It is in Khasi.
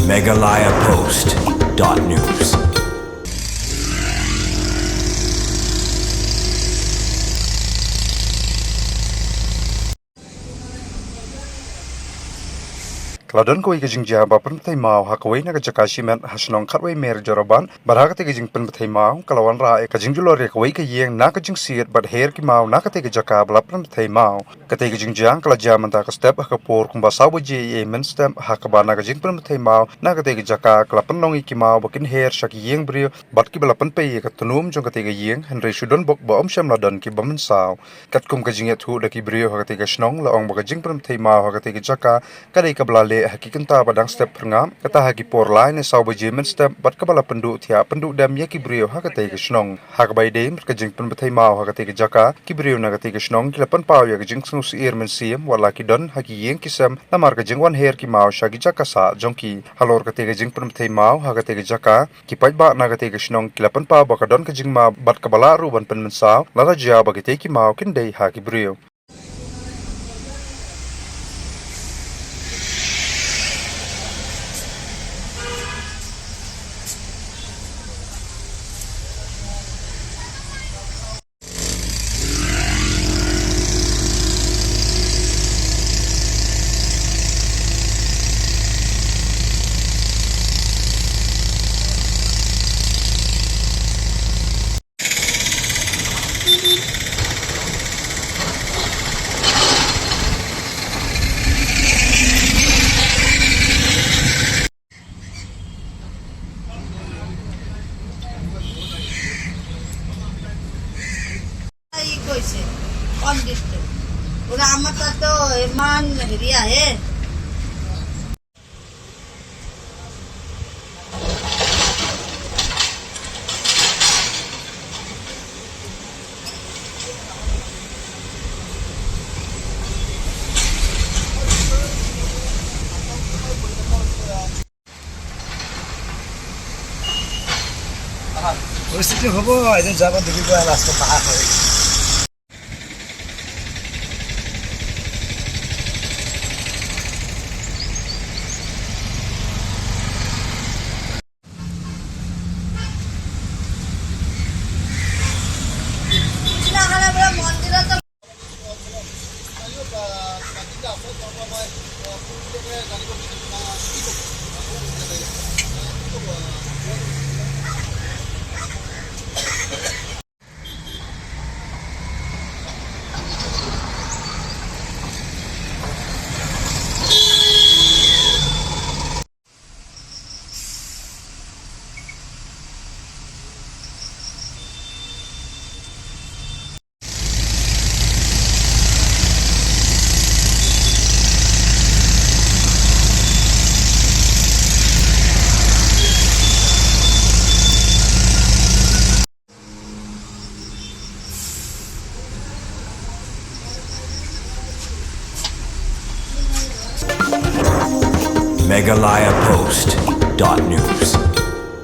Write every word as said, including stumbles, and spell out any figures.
Meghalaya Post dot news. Ka la don kawei ka jingjia ba pynbthei maw ha kawei na ka jaka shimet ha shnong khatwei mer Jorabat, bad ha katei ka jingpynbthei maw ka la wanrah ïa ka jingjulor ïa kawei ka ïing na ka jingsiat bad her ki maw na katei ka jaka ba la pynbthei maw. Katei ka jingjia ka la jia mynta ka step ha ka por kumba saw baje ïa mynstep, ha kaba na ka jingpynbthei maw na katei ka jaka ka la pynlong ïa ki maw ba kin her sha ki ïing briew bad kiba la pynpei ïa ka tnum jong katei ka ïing, hynrei shu don bok ba ym shym la don kiba mynsaw. Katkum ka jingïathuh da ki briew ha katei ka shnong, la ong ba ka jingpynbthei maw ha katei ka jaka ka dei kaba la leh ha ki kynta ba dang step phyrngap, kata ha ki por lai ne saw baje mynstep, bad kaba la pynduh thiah pynduh dem ïa ki briew ha katei ka shnong. Ha kaba ïadei bad ka jingpynbthei maw ha katei ka jaka, ki briew na katei ka shnong ki la pynpaw ïa ka jingsngewsyier mynsiem wat la ki don ha ki ïing ki sem namar ka jingwan her ki maw sha ki jaka sah jong ki. Halor katei ka jingpynbthei maw ha katei ka jaka, ki paidbah na katei ka shnong ki la pynpaw ba ka don ka jingma bad kaba lah ruh ban pynmynsaw lada jia ba kitei ki maw kin dei ha ki briew. এই কইছে, কম দিতে। ওরা আমার তো এমন হেরিয়া হে। পরিস্থিতি হ'ব, এদিন যাব, দেখিব, লাষ্টত পাহাৰ হয়। Meghalaya Post dot news.